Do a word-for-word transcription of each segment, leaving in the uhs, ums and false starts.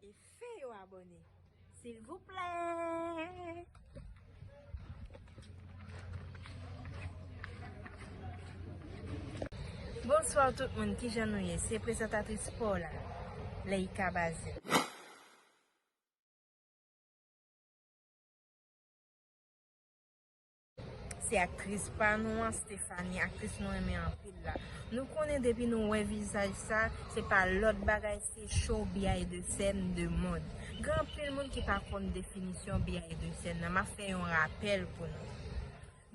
E fè yo abòne, silvouplè. Bonswa tout moun, kijan nou ye? Se prezantatris pa w la, Leïka Bazil. Se aktris pa nou an, Stephanie, aktris nou renmen anpil la. Nou konnen depi nou wè vizaj sa, se pa lòt bagay, se show B I de sèn de mond. Gen anpil moun ki pa konn definisyon B I de sèn nan. M ap fè yon rapèl pou nou.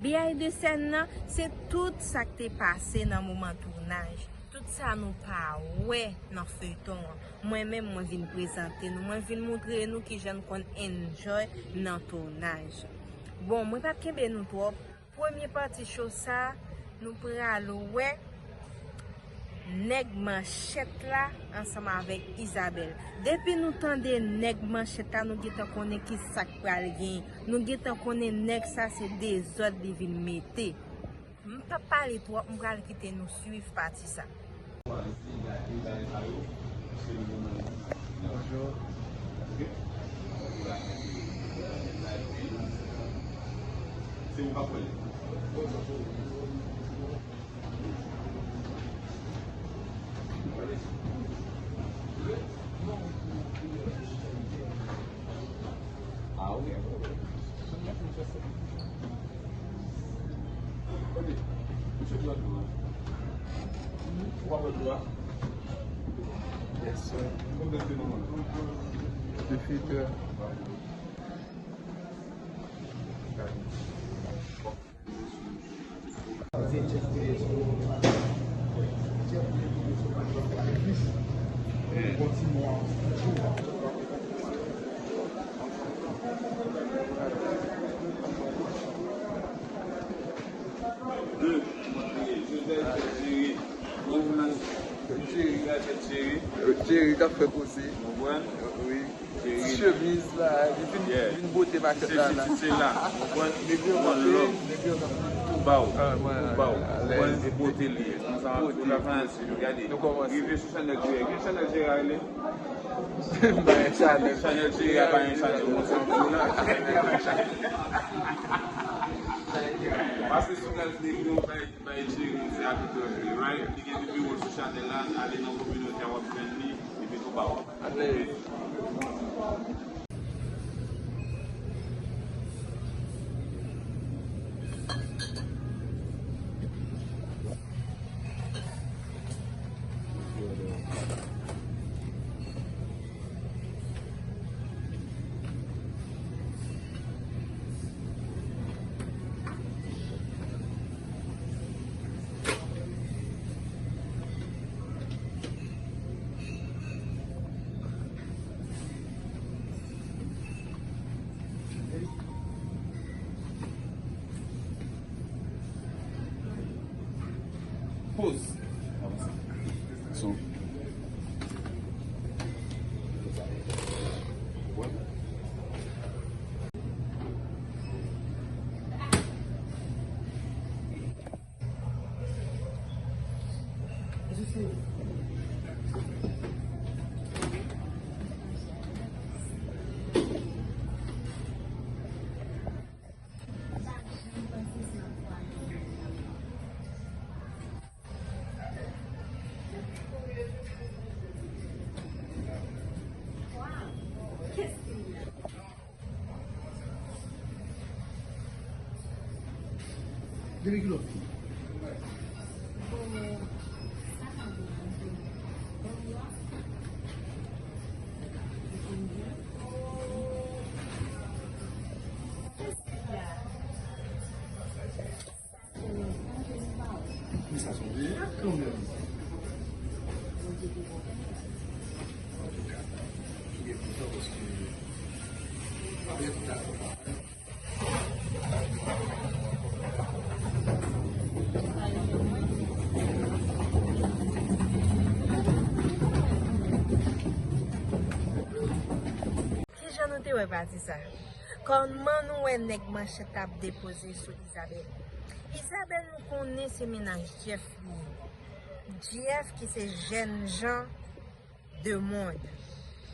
B I de sèn nan, se tout sa k te pase nan moman tounaj. Tout sa nou pa wè nan feyton an. Mwen menm, mwen vin prezante nou. Mwen vin moutre nou kijan n konn enjoy nan tounaj. Bon, mwen p ap kenbe nou twòp. Premye pati show sa, nou pral wè nèg manchèt la ansanm avèk Isabelle. Depi nou tande nèg manchèt la, nou gentan konnen ki sa k pral genyen. Nou gentan konnen nèg sa se dezòd li vin mete. M p ap pale twòp, m pral kite nou swiv pati sa. Bonjou. Ah, ok. Ok. Misye pran dlo a. Ou pa pran dlo a? Yes, sir. Konbyen de manman? Depi tè. Jerry k ap fè koze. Wi. Ti chemiz la, li vin, vin bote makèt la, la. Se la. Konprann? Nèg yo kanpe, nèg yo kanpe. Tou ba w. Tou ba w. Konprann? E bote li. Konsa, pou la fè ansi, gade. Nou kòmanse. Rive sou chanèl Jerry. Gen chanèl Jerry a rele? M pa gen chanèl. Chanèl Jerry a pa gen chanèl. Konsa, pou la. Pase sou kal nèg yo, bay, bay Jerry, se abitan li, right? Li gen nimewo l sou chanèl la, ale nan kominote a, w ap jwenn li, epi tou ba w. Pause. Avanse. Son. Depi kilè w fini? Men sa se yon vye ak kanmenm. Antouka, m byen kontan paske m pa byen kontan. Kijan nou te wè pati sa? Kòman nou wè nèg manchèt la ap depoze sou Isabelle? Isabelle, nou konnen se mennaj Jeff li ye. Jeff ki se jènjan de mond.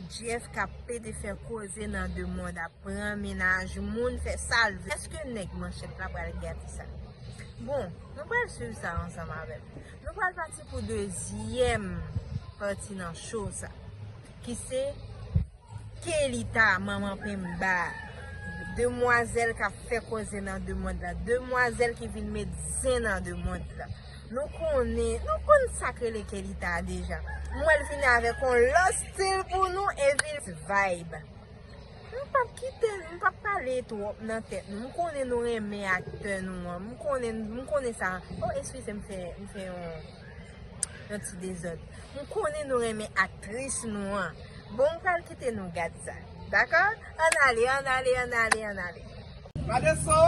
Jeff k ap pede fè koze nan de mond, ap pran mennaj moun, fè sa l vle. Èske nèg manchèt la pral gate sa? Bon, nou pral swiv sa ansanm avè m. Nou pral pati pou dezyèm pati nan show sa, ki se Kelita, manman Pemba, demwazèl k ap fè koze nan de mond la, demwazèl ki vin met zen nan de mond la. Nou konnen, nou konn sa k rele Kelita a deja. M wè l vini avèk yon lòt stil pou nou, epi l vibe. M p ap kite, m p ap pale twòp nan tèt nou. M konnen nou renmen aktè nou an. M konnen, m konnen sa. Oh, eskize, m fè, m fè yon, yon ti dezòd. M konnen nou renmen aktris nou an. Bon, m pral kite nou gad sa. Dakò? Ann ale, ann ale, ann ale, ann ale. Madeso!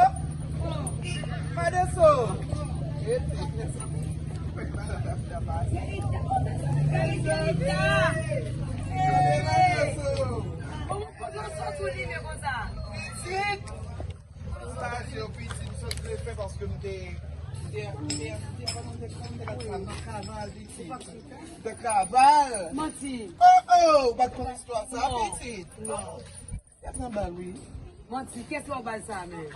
Madeso! Pitit! Sa se yon pitit, m sot vle fè paske m te, m te, m te, m te, kòman m te, kòman m te bat sa nan kaval, pitit. Nan kaval. Manti. Oh, oh, ou pa t konn istwa sa, pitit. Non. Kèt nan bal, wi. Manti, kèt nan bal sa menm.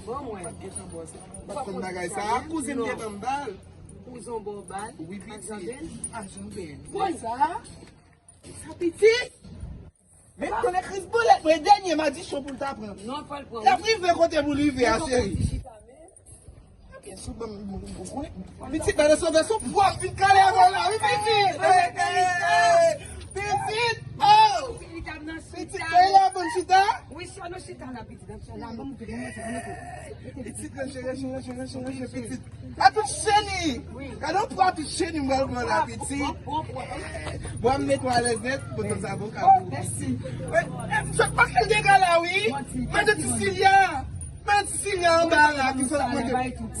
Bon, mwen. Ou pa t konn bagay sa, kouzin gentan bal. Kouzon bò bal. Wi, pitit. Ajanben. Ajanben. Sa? Sa pitit? Men konnen Kris boulèt mwen dènye madichon pou l ta pran. Non, pa l pran. L ap rive kote pou l rive a, cheri. Ok, sou ban m, m, m, m konnen. Pitit, gade sou vèso pwòp, vin kale avè w la, wi, pitit. Hey, hey, hey. Pitit, oh. Pitit, kay la, bon chita. Wi, sou nou chita la, pitit. Pitit, ranche, ranche, ranche, ranche, ranche, pitit. Apit cheni! Gade yon pwa apit cheni m pral pran la, pitit. Bon, m met ou alèz nèt, pote sa avoka pou ou. Mèsi. Chak pa kel dega la, wi. Mande ti Silya. Mande ti Silya anba la, ki sot mande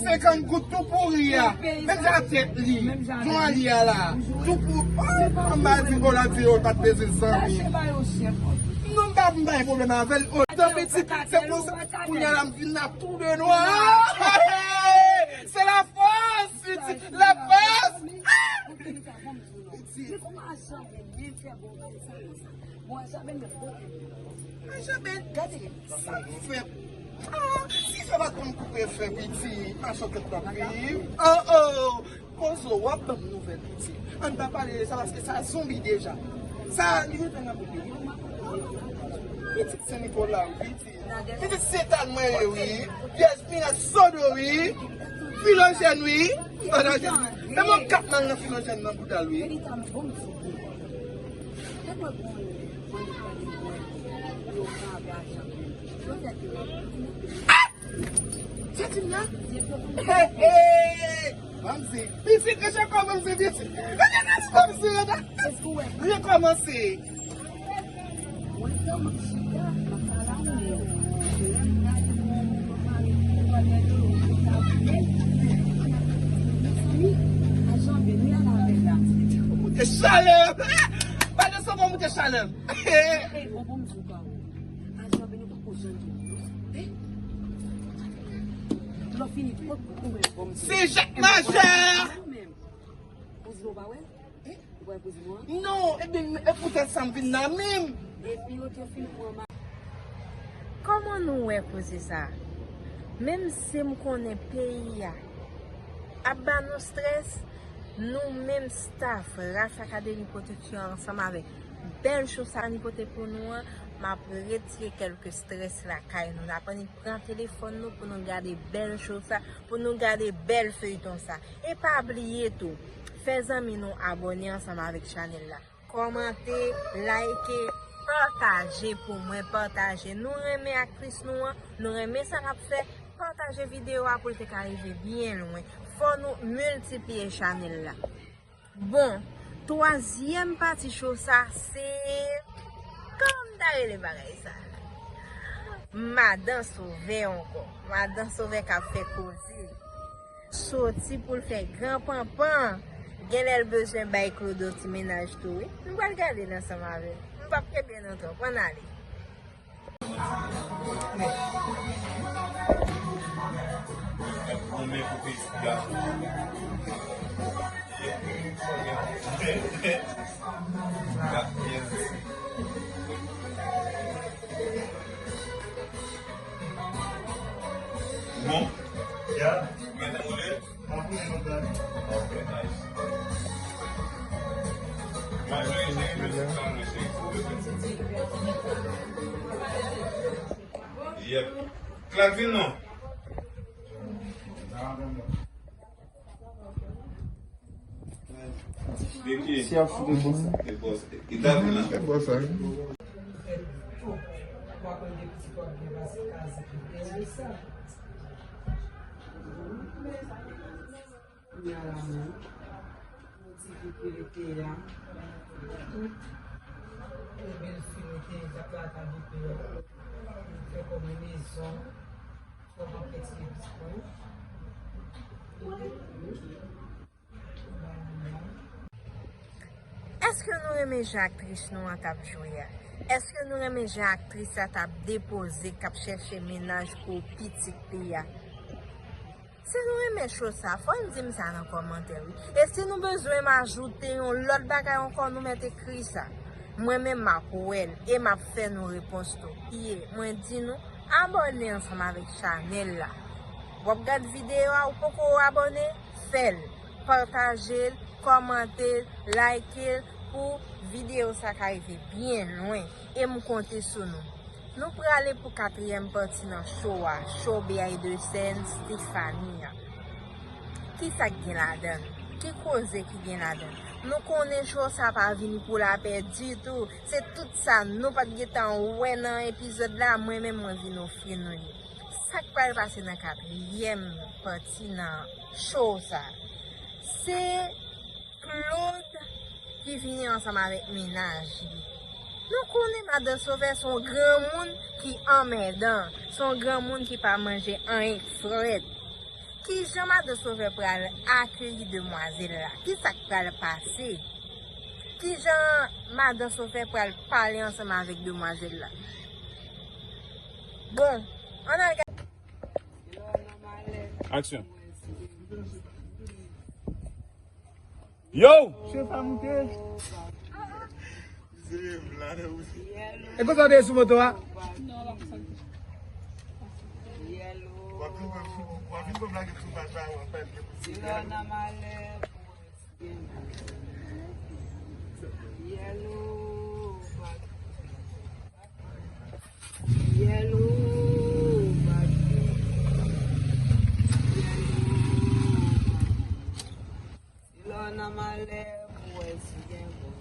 senkant goud tou pouri a. Menm jan tèt li. Jan li a la. Tou pou, oh, anba di, oh, la di, oh, l pa t bezwen zanmi. Non, m pa, m pa gen pwoblèm avè l. Oh, pitit, se pou sa, kounye a la, m vin la tou de nwa. Se la fòs, pitit, la fòs. Pitit. Men kòman Ajanben byen fè bon bagay sa konsa? Bon, Ajanben men bon. Ajanben, gade sa l fè. Ah, si sa pa t konn koupe fè, pitit, machan tèt la viv. Oh, oh. Kozo, w ap ban m nouvèl, pitit. Ann pa pale de sa, paske sa zonbi deja. Sa, li rete nan bouk li. Pitit Sen Nikola, wi, pitit. Pitit Sentàn mwen ye, wi. Pyès mirak sodo, wi. Filojèn, wi. Filojèn. Men mwen k ap mal nan Filojèn nan bouda l, wi. Ah! Sa di m nan? Hey, hey! Manmzè, pitit, rechèkò manmzè, pitit. Rechèkò manmzè, rechèkò. Rekòmanse. Moute chalè! Pa de son moute chalè! Ajan vini pran pou ou menm. Se Jacques Majeur! Kouzin ou pa wè? Ou pa wè kouzin ou an? Non, ebyen, e poutèt sa m vin la menm. Depi yo te fin pran ma- Kòman nou wè koze sa? Menm si m konnen peyi a ap ba nou strès, nou menm staff Ras Academy Production ansanm avèk bèl show sa ni pote pou nou an, m ap retire kèlke strès lakay nou. N ap annik pran telefòn nou pou nou gade bèl show sa, pou nou gade bèl feyton sa. E pa bliye tou, fè zanmi nou abòne ansanm avèk chanèl la. Kòmante, like, pataje pou mwen, pataje. Nou renmen aktris nou an, nou renmen sa n ap fè, pataje videyo a pou l te ka rive byen lwen. Fò nou miltipliye chanèl la. Bon, twazyèm pati show sa, se, kòman m ta rele bagay sa? Madan Sovè ankò. Madan Sovè k ap fè koze. Soti pou l fè gran panpan. Genlè l bezwen bay Clodo ti mennaj tou, wi. M pral gade l ansanm avè l. M p ap kenbe l non twòp. Ann ale. Yon men pou pitit gason. Bon? Ya. Mwen te boule? Mwen boule konsa. Ok, nice. Mwen jwe, jwe, jwe, jwe, jwe, jwe. Yep. Clark, vin non. Si ap fout e bò sa. E bò sa. E bò sa. Kounye a la menm, nou di ki ki rete a. Tout bèl fi nou te ye t ap lakay depi yo fè konbinezon, fè yon pakèt ti diskou. Èske nou renmen jan aktris nou an t ap jwe a? Èske nou renmen jan aktris la t ap depoze, k ap chèche mennaj pou pitit li a? Si nou renmen cho sa, fò n di m sa nan kòmantè wi. E si nou bezwen m ajoute yon lòt bagay ankò, nou mèt ekri sa. Mwen menm m ap wè l e m ap fè nou repons tou. Ye, mwen di nou, abòne ansanm avèk chanèl la. W ap gad videyo a, ou poko abòne? Fè l. Pataje l, kòmante l, like l pou videyo sa ka rive byen lwen. E m konte sou nou. Nou prale pou katriyèm pati nan show a, show B I de sèn Stephanie a. Kisa k gen ladan l? Ki koze ki gen ladan l? Nou konnen show sa pa vini pou lapè ditou. Se tout sa nou pa t gentan wè nan epizòd la, mwen menm mwen vin ofri nou li. Sa k pral pase nan katriyèm pati nan show sa? Se Claude ki vini ansanm avèk mennaj li. Nou konnen Madan Sovè se yon granmoun ki anmèdan, se yon granmoun ki pa manje anyen k frèt. Kijan Madan Sovè pral akeyi demwazèl la? Kisa k pral pase? Kijan Madan Sovè pral pale ansanm avèk demwazèl la? Bon, ann al gade. Aksyon. Yo! Chef a moute. E konsa w te ye sou moto a? Yellow, bad. Yellow, bad. Si lè w nan malè, pou wè si gen koze.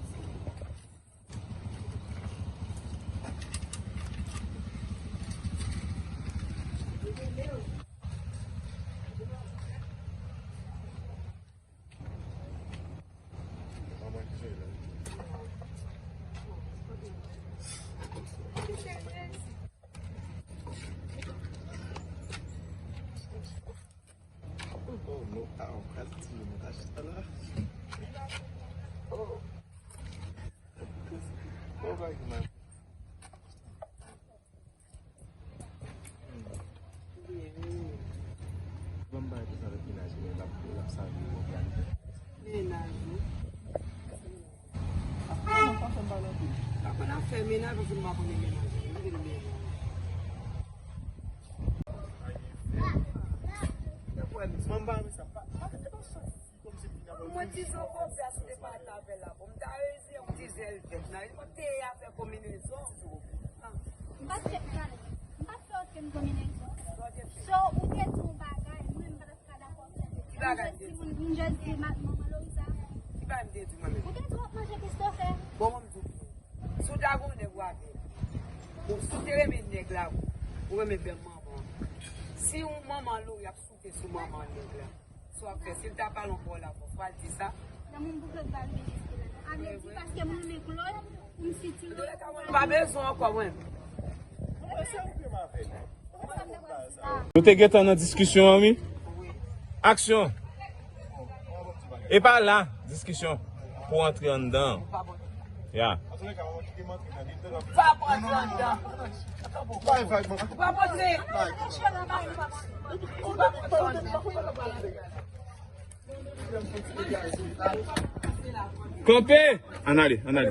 Oh, non. Ah, on pral tire montaj sa la. Oh. Oh, bagay mal. Ban m bay pou sa avèk mennaj mwen, l ap, l ap save yon realite. Mennaj ou? Mwen pa fè m pale anpil. Pa konn ap fè mennaj, paske m pa konnen mennaj ou. Mwen te mennaj. Mwen pa renmen sa. Pa, pa, e pa sa. Mwen di Zo konfyans ou te pale avè l la. Bon, m ta rezi, m di zèl tèt nan. Li konn te ye afè konbinezon. M pa t fè, m pa t fè okenn konbinezon. So, ou te di yon bagay, mwen, m pa t ap ka dakò avè l. Ki bagay m te di? M jis di, m jis di, ma-, manman Lorita. Ki bagay m te di, mwen menm? Ou te di w ap manje Christopher. Bon, mwen, m di w. Si w ta gon nèg ou avè l, bon, si w te renmen nèg la, ou renmen bèl manman. Si yon manman Lori ap soute sou manman nèg la, sa w ap fè? Si l ta pale yon pawòl avè w, fò w al di sa. Nan moun pou Claude pa rive jiske la. A vle di, paske m renmen Claude, pou m sitire. Ou pa bezwen ankò, mwen. Nou te gentan nan diskisyon an, wi. Aksyon. E pa la, diskisyon. Pou antre anndan. Ya. Pa antre anndan. Pa antre. Pa antre anndan. Kanpe! Ann ale, ann ale.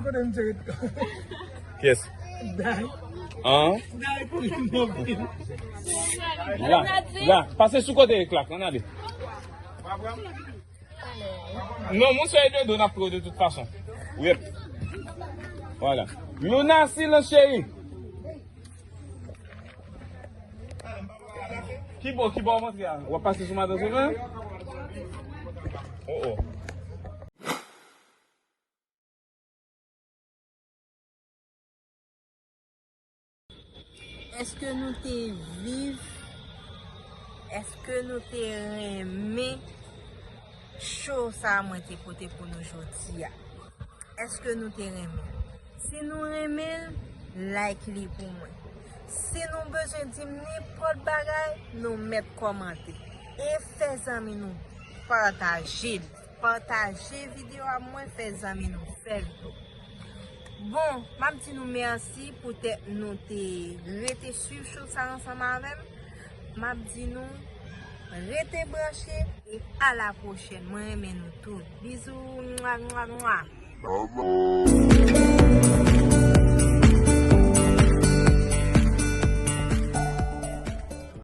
Yes. An? La, la. Pase sou kote klak, ann ale. Non, moun se de do n ap pran de tout fason. Yep. Voilà. Luna, silans, cheri. Ki bò, ki bò w antre a? W ap pase sou madan Sylvain? Oh, oh. Èske nou te viv, èske nou te renmen show sa a mwen te pote pou nou jodi a? Èske nou te renmen? Si nou renmen l, like li pou mwen. Si nou bezwen di m nenpòt bagay, nou mèt kòmante. E fè zanmi nou pataje l. Pataje videyo a mwen, fè zanmi nou fè l tou. Bon, m ap di nou mèsi poutèt nou te rete swiv show sa ansanm avè m. M ap di nou rete branche e a la pwochèn. Mwen renmen nou tout. Bizou, mwa, mwa, mwa.